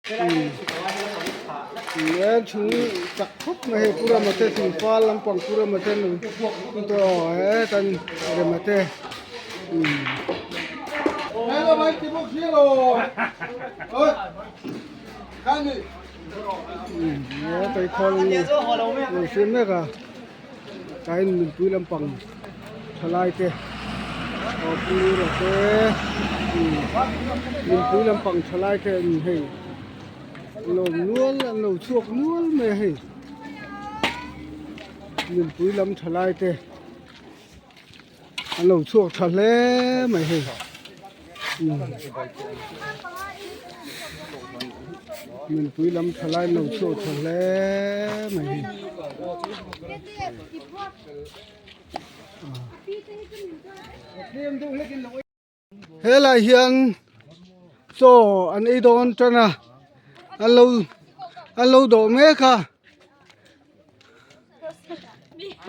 Umm chung chak khawp mai hei pu Rama te thingfal lampang pu Rama te an lo heta an Rema te umm. Heta hi khawl an lo siam mek a tlai in mipui lampang thalai te aw pu Lura te mipui lampang thalai te an hei an lo nual an lo chhuak nual mai a hei mipui lam thalai te an lo chhuak tha hle mai hei mipui lam thalai an lo chhuak tha hle mai hei. Helai hian chaw an ei dawn tan a an lo an lo dawh mek a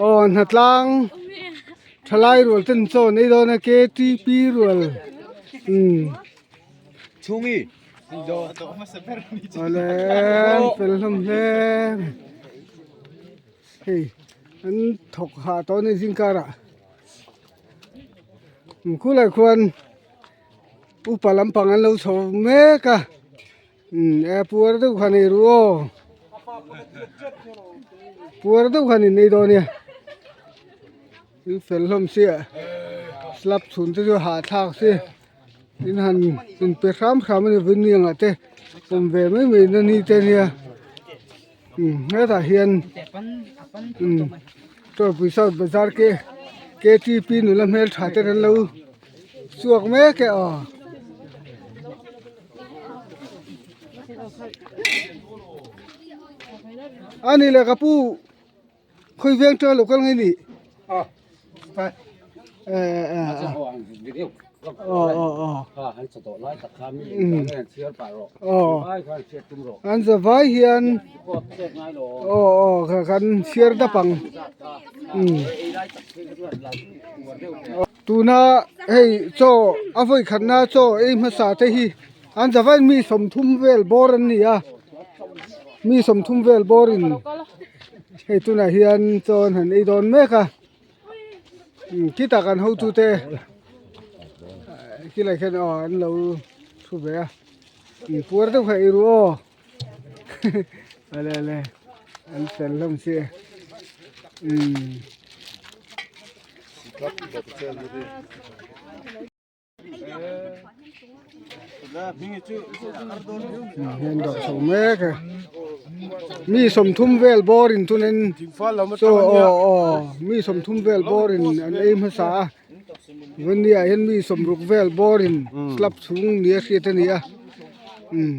aw hnatlang thalai rual ten chaw an ei dawn a ktp rual umm awle an fel hlawm hle hei an thawk hah tawh a ni zingkar ah. Khulai khuan upa lampang an lo chho mek a umm e puar deuh khan ei ru aw puar deuh khan in ei dawn nia in fel hlawm sia slab chhun te chu hahthlak si in han in pe hram hram a ni vawin ah te awm ve mai mai na ni te nia umm hetah hian umm Tawlpui South Bazar ke ktp nula hmeltha te an lo chhuak mek e aw. A ni le ka pu khawi veng tang lo kal nge ni an zavai hian aw aw kan chhiar dap ang tuna hei chaw a vawi khatna chaw ei hmasa te hi an zavai mi 30 vel bawr an ni a mi 30 vel bawrin hei tunah hian chaw an han ei dawn mek a. Khitah kan hotute khilai khian aw an lo thu ve a inpuar deuh kha ei ru aw ale ale an fel hlawm si e umm. Hian dawh chho mek e mi 30 vel bawr in chuanin chaw aw aw mi 30 vel bawr in an ei hmasa a vawni ah hian mi 60 vel bawr in slab chhung nia hriat a ni a umm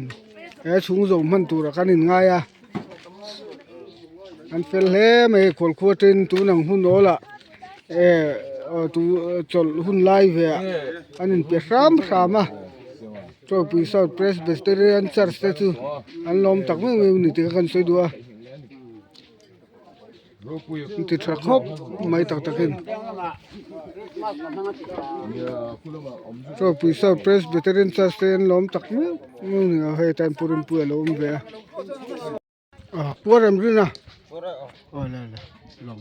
he chhung zawm hman turah kan in ngai a an fel hle mai khualkhua ten tun ang hun awl ah. Eh tu chawlh hun lai ve ah an inpe hram hram a Chawlhpui South Presbyterian Church te chu an lawm tak meuh meuh a ni tih kha kan sawi duh a an ti tha khawp mai tak takin Chawlhpui South Presbyterian Church te an lawm tak meuh meuh a ni a hei tan Purinpuia a lo awm ve a. Ah puar em rin a aw le le lawm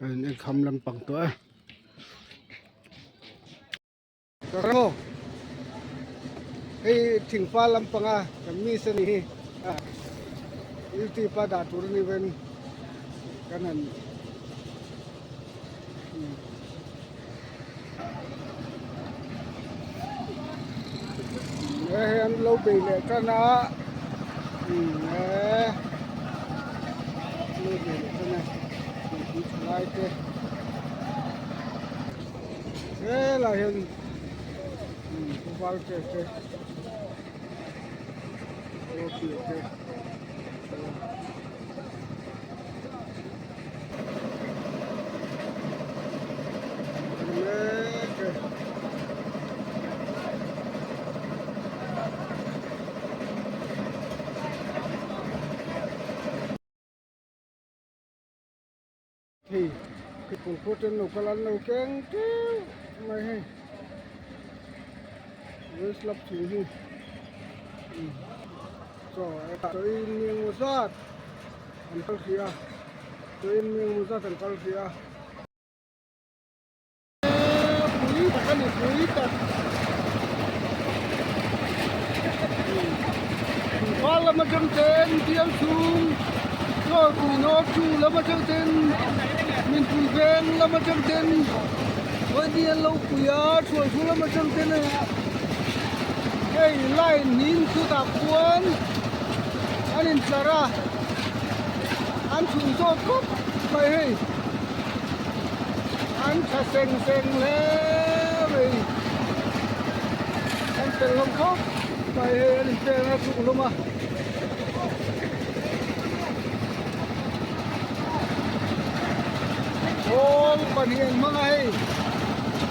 a in en kham lampang tawh e hei thingpa lampanga kan miss a ni hi youtube a dah tur a ni ven kan han. Hei an lo bei leh tan a umm eee an lo bei leh tan a mipui thalai te helai hian umm val te te te. Hei khua ten lo kal an lo keng teuh mai hei vei slab chung hi chaw chaw ei in engemaw zat an kal hrih a chaw ei in engemaw zat an kal hrih a. Pui tak a ni pui tak Imphal lam atang ten bial chhung Chawlpui North chu lam atang ten Minpui veng lam atang ten Vawini an lo pui a Thualthu lam atang ten hei line hnim chutah khuan an intlar a an chhun zawk khawp mai hei. An tha seng seng hle mai an fel hlawm khawp mai hei an inpeng a chhuk hlawm a. Khawl pahnih an hmang a hei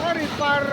a ri par